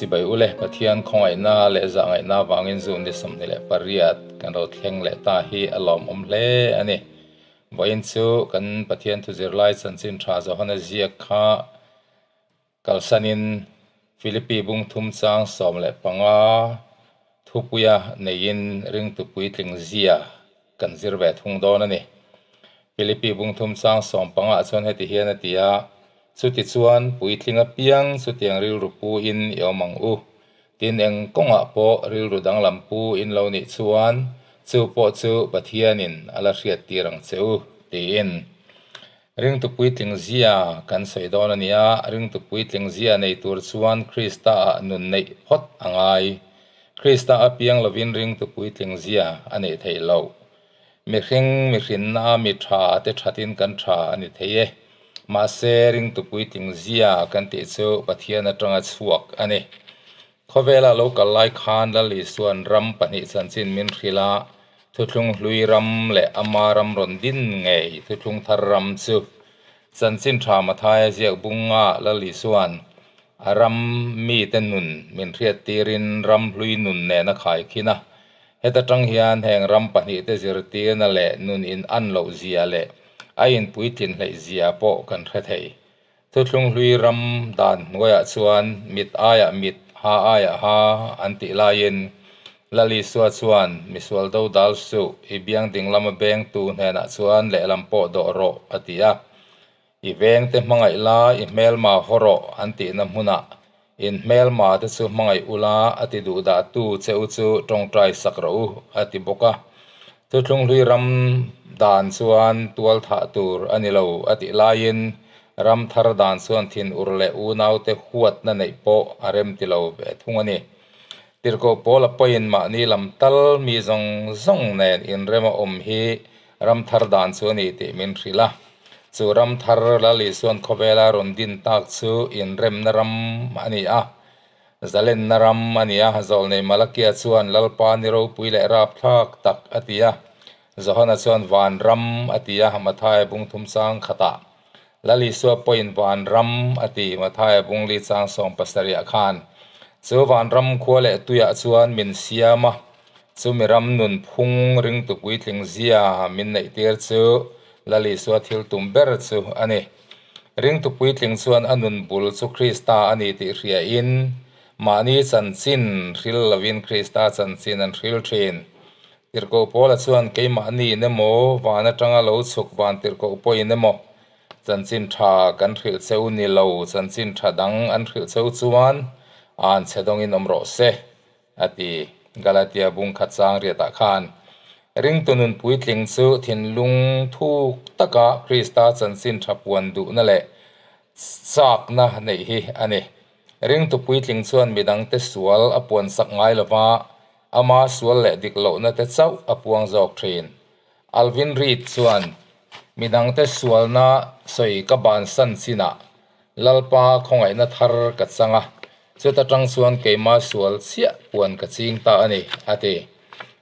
Chibai ule Pathian khawngaihna leh zahngaihna avangin June ni 28 kan ro thleng leh ta hi a lawmawm hle a ni. Vawiin chu kan Pathian thu zirlai chanchin tha Johana ziak kha Kalsanin Philippi bung thum chang 15 thupuia neiin ringtu puitling zia kan zir ve thung dawn a ni. Philippi bung thum chang 15 ah chuan heti hian a ti a, Chuti chuan puitling apiang chutiang rilru pu in i awm ang u. Tin eng kawngah pawh rilru danglam pu in lo nih chuan chu pawh chu Pathianin a la hriat tir ang che u, tiin. Ringtu puitling zia kan sawi dawn a nia, ringtu puitling zia nei tur chuan Krista ah nun neih phawt a ngai. Krista a piang lovin ringtu puitling zia a neih theih loh. Mihring mihrinna mi tha te thatin kan tha a ni thei e. Mahse ringtu puitling zia kan tih chu Pathian atanga chhuak a ni. Khawvela lo kal lai khan Lal Isua'n ram pahnih chanchin min hrilh a, thuthlung hlui ram leh ama ram rawn din ngei thuthlung thar ram chu. Chanchin tha Mathaia ziak bunga Lal Isua'n a ram mite nun min hriat tirin ram hlui nun nen a khai khin a. Heta tang hian heng ram pahnihte zirtirna leh nun in an loh zia leh a inpuitlin hleih zia pawh kan hre thei. Thuthlung hlui ram dan hnuaiah chuan mit aiah mit, ha aiah ha an tih laiin Lal Isua chuan misual do dal suh, i biang ding lama bengtu hnenah chuan lehlam pawh dawh rawh a ti a. I vengte hmangaih la, i hmelma haw rawh an tihna hmunah in hmelma te chu hmangaih ula a ti duh dahtu che u chu tawngtai sak rawh u a ti bawk a. Thuthlung hlui ram dan chuan tual thah tur a ni lo a tih laiin ram thar dan chuan thin ur leh unaute huatna neih pawh a rem ti lo ve thung a ni. Tirhkoh pawl a pawhin mahni lam tal mi zawng zawng nen inrem a awm hi ram thar dan chu a ni tih min hrilh a. Chu ram thar Lal Isua'n khawvela rawn din tak chu inremna ram a ni a. Zalenna ram a ni a, Zawlnei Malakia chuan Lalpa ni ropui leh rapthlak tak a ti a. Johana chuan van ram a ti a, Mathaia bung thum chang khatah. Lal Isua pawhin van ram a ti, Mathaia bung li chang 70 ah khan. Chu van ram khua leh tuiah chuan min siam a, chumi ram nun phung ringtu puitling zia min neih tir chu Lal Isua thil tum ber chu a ni. Ringtu puitling chuan a nun bul chu Krista a ni tih hriain, mahni chanchin hril lovin Krista chanchin an hril thin. Tirhkoh Paula chuan keimahni in emaw, van atanga lo chhuk van tirhkoh pawhin emaw, chanchin tha kan hrilh cheu ni lo, chanchin tha dang an hrilh cheu chuan an chhe dawngin awm rawh se. A ti. Galatia bung khat chang riatah khan ringtu nun puitling chu thinlung thuk taka Krista chanchin tha puan duhna leh chakna neih hi a ni. Ringtu puitling chuan midangte sual a puan sak ngai lova, ama sual leh dik lohna te chauh a puang zawk thin. Alvin Reid chuan midangte sualna sawi ka bansan chinah Lalpa khawngaihna thar ka chang a, chuta tang chuan keima sual chiah puan ka ching ta a ni, a ti.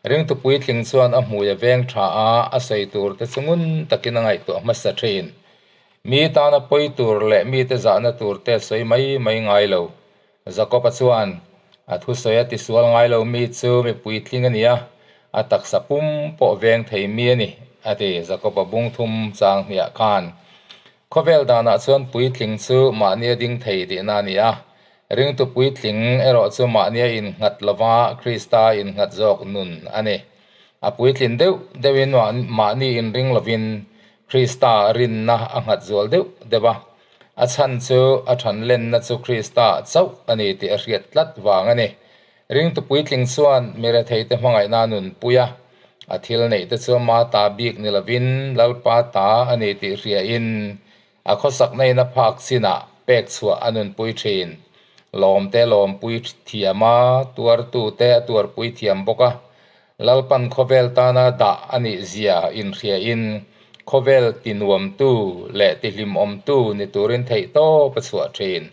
Ringtu puitling chuan a hmui a veng tha a, a sawi tur te chu ngun takin a ngaihtuah hmasa thin. Mi tana pawi tur leh mite zahna tur te sawi mai mai ngai lo. Jakob-a chuan, A thusawi a tisual ngai lo mi chu mi puitling a ni a, a taksa pum pawh veng thei mi a ni, a ti. Jakob-a bung thum chang hniah khan Khawvel danah chuan puitling chu mahnia ding thei tihna a ni a, ringtu puitling erawh chu mahnia innghat lova Krista innghat zawk nun a ni. A puitlin deuh deuhin mahni inring lovin Krista rinna a nghat zual deuh deuh a, a chhan chu a thanlenna chu Krista chauh a ni tih a hriat tlat vang a ni. Ringtu puitling chuan mi retheite hmangaihna a nunpui a, a thil neihte chu ama ta bik ni lovin Lalpa ta a ni tih hriain a khawsakna in a phak chinah pek chhuah a nunpui thin. Lawmte lawmpui thiam a, tuartute a tuarpui thiam bawk a. Lalpan khawvel tana dah a nih zia inhriain khawvel tinuamtu leh tihlimawmtu ni turin theihtawp a chhuah thin.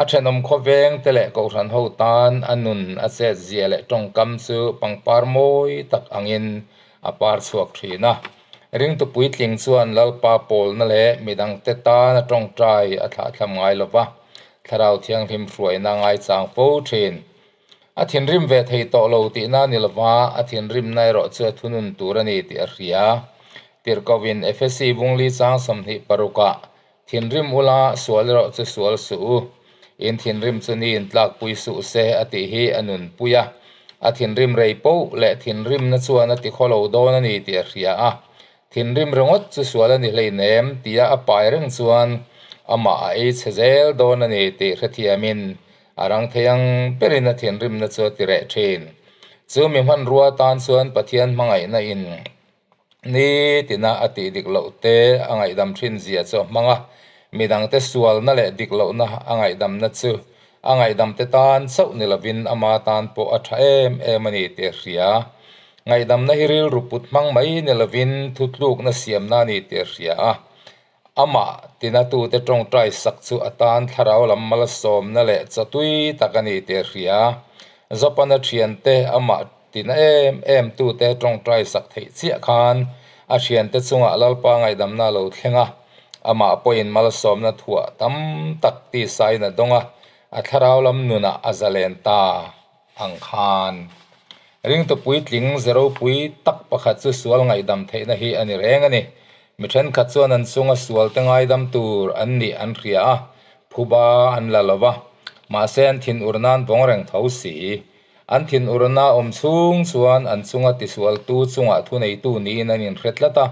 A thenawm khawveng te leh kohhran ho tan a nun a chet zia leh tawngkam chu pangpar mawi tak angin a par chhuak thin a. Ringtu puitling chuan Lalpa pawlna leh midangte tan a tawngtai a thlahthlam ngai lo va. Thlarau Thianghlim hruaina ngaichang fo thin. A thinrim ve thei tawh lo tihna ni lova, a thinrimna erawh chu a thunun tur a ni tih a hria. Tirhkohin Efesi bungli chang 26ah, Thinrim ula, sual erawh chu sual suh u. In thinrim chu ni in tlakpui suh se a tih hi a nunpui a. A thinrim rei poh leh thinrimna chuan a tikhaw lo dawn a ni tih a hria a. Thinrim ringawt chu sual a ni hleinem tia a pai reng chuan amah a ei chhe zel dawn a ni tih hrethiamin a rang thei ang berin a thinrimna chu a ti reh thin. Chu mi hmanrua tan chuan Pathian hmangaihna in ni tina a tih dik loh te a ngaihdam thin zia chu a hmang a, midangte sualna leh dik lohna a ngaihdamna chu a ngaihdamte tan chauh ni lovin ama tan pawh a tha em em a ni tih a hria. Ngaihdamna hi rilru put hmang mai ni lovin thutlukna siamna a ni tih a hria a. Amah tinatute tawngtai sak chu a tan thlarau lam malsawmna leh chawtui tak a ni tih a hria. Zopana thiante amah tina em em tute tawngtai sak theih chiah khan a thiante chungah Lalpa ngaihdamna a lo thleng a, amah pawhin malsawmna thuah tam tak tisain a dawng a, a thlarau lam nunah a zalen ta ang khan. Ringtu puitling ze ropui tak pakhat chu sual ngaihdam theihna hi a ni reng a ni. Mi thenkhat chuan an chunga sualte ngaidam tur an nih an hria a, phuba an la lo va, mahse an thinur nan vawng reng tho si. An thinurna awm chhung chuan an chunga tisualtu chungah thuneitu niin an inhre tlat a,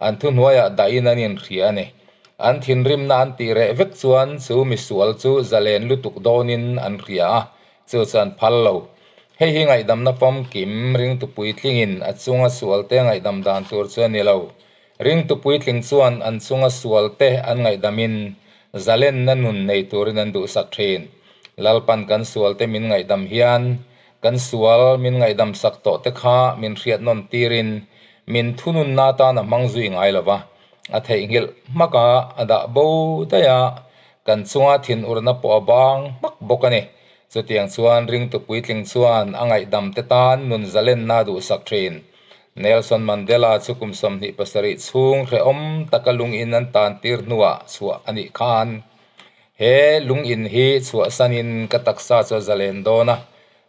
an thuhnuaiah dahin an inhria a ni. An thinrimna an tih reh vek chuan chu misual chu zalen lutuk dawnin an hria a, Chu chuan phal lo. Hei hi ngaihdamna famkim ringtu puitlingin a chunga sualte ngaihdam dan tur chu a ni lo. Ringtu puitling chuan an chunga sualte an ngaihdamin zalenna nun nei turin an duhsak thin. Lalpan kan sualte min ngaihdam hian kan sual min ngaihdam sak tawh te kha min hriat nawn tirin min thununna atan a hmang zui ngai lo va, a theihnghilh hmak a, a dah bo daih a, Kan chunga thinurna pawh a bang hmak bawk a ni. Chutiang chuan ringtu puitling chuan a ngaihdamte tan nun zalenna a duhsak thin. Nelson Mandela chu kum 27 chhung hrehawm taka lungin an tantir hnuah chhuah a nih khan, He lungin hi chhuahsanin ka taksa chu a zalen dawn a,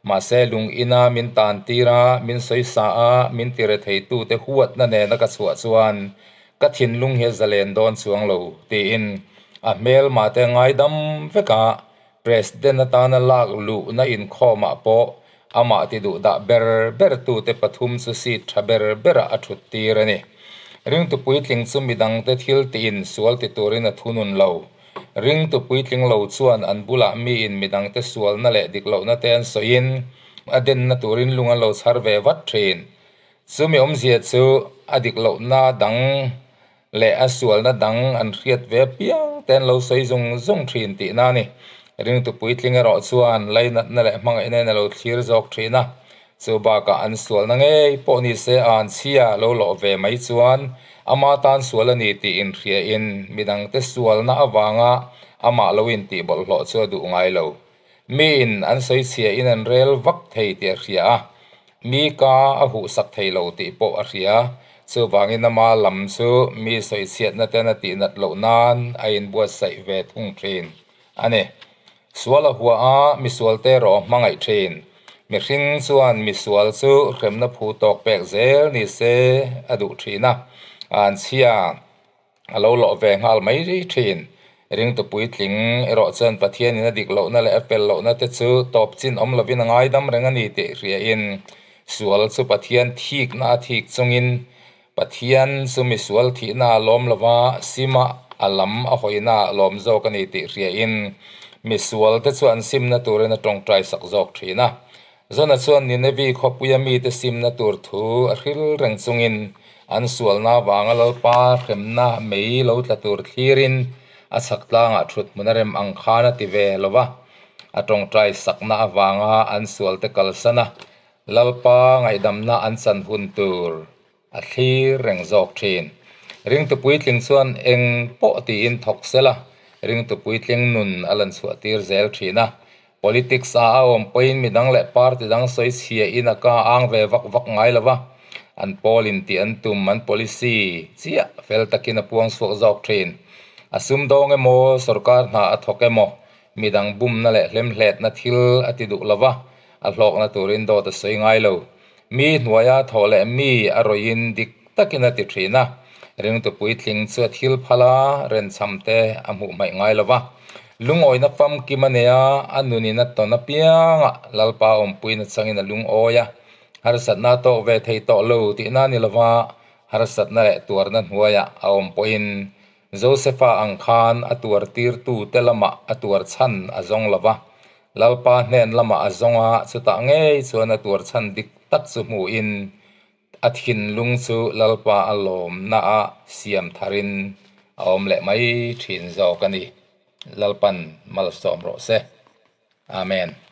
mahse lungina min tantir a, min sawisa a, min ti retheitute huatna nena ka chhuah chuan Ka thinlung hi a zalen dawn chuang lo, tiin a hmelmate ngaidam vek a, President atana lak luhna inkhawmah pawh amah ti duh dah ber ber tute pathum chu seat tha ber berah a thut tir a ni. Ringtu puitling chu midangte thil tiin sual ti turin a thunun lo. Ringtu puitling lo chuan an bulah miin midangte sualna leh dik lohna te an sawiin a denna turin lung an lo chhar ve vat thin. Chumi awmzia chu a dik lohna dang leh a sualna dang an hriat ve piang te an lo sawi zung zung thin tihna a ni. Ringtu puitling erawh chuan lainatna leh hmangaihna in a lo thlir zawk thin a, chu bakah an sualna ngei pawh ni se a an chhia lo lawh ve mai chuan ama tan sual a ni tih inhriain midangte sualna avanga amah lo intihbawlhhlawh chu a duh ngai lo. Miin an sawi chhia in an rel vak thei tih a hria a, mi ka a huh sak thei lo tih pawh a hria. Chuvangin ama lam chu mi sawi chhiatna ten a tih nat loh nan a inbuatsaih ve thung thin a ni. Sual a hua a, misualte erawh a hmangaih thin. Mihring chuan misual chu hremna phu tawk pek zel ni se a duh thin a, a an chhia. A lo lawh ve nghal mai ri thin. Ringtu puitling erawh chuan Pathianin a dik lohna leh a fel lohna te chu tawp chin awm lovin a ngaidam reng a ni tih hriain sual chu Pathian thikna a thik chungin Pathian chu misual thihna a lawm lova sima a lam a hawina a lawm zawk a ni tih hriain misual te chu an simna turin a tawngtai sak zawk thin a. Zona chuan Ninevi khawpuia mite simna tur thu a hril reng chungin an sualna avanga Lalpa hremna mei lo tla tur thlirin a chhak tlangah thut hmun a rem ang khan a ti ve lo va. A tawngtai sakna avanga an sualte kalsan a, Lalpa ngaihdamna an chan hun tur a thlir reng zawk thin. Ringtu puitling chuan eng pawh tiin thawk sel a, ringtu puitling nun a lan chhuah tir zel thin a. Politics a a awm pawhin midang leh party dang sawi chhia in a ka ang ve vak vak ngai lo va, an pawl in tih an tum an policy chiah fel takin a puang chhuak zawk thin. A sumdawng emaw, sorkar hna a thawk emaw, Midang bumna leh hlemhletna thil a ti duh lova, a hlawkna turin dawt a sawi ngai lo. Mi hnuaia thawh leh mi a rawiin dik takin a ti thin a, ringtu puitling chu a thil phal a, renchham te a hmuh hmaih ngai lova. Lungawina famkim a nei a, a nunin a tawn apiangah Lalpa awmpuina changin a lungawi a, harsatna a tawk ve thei tawh lo tihna a ni lova, harsatna leh tuarna hnuaiah a awm pawhin Josefa ang khan a tuar tirtute lamah a tuar chhan a zawng lo va, Lalpa hnen lamah a zawng a, chutah ngei chuan a tuar chhan dik tak chu hmuhin a thinlung chu Lalpa a lawmna a siam tharin a awm leh mai thin zawk a ni. Lalpan malsawm rawh se. Amen.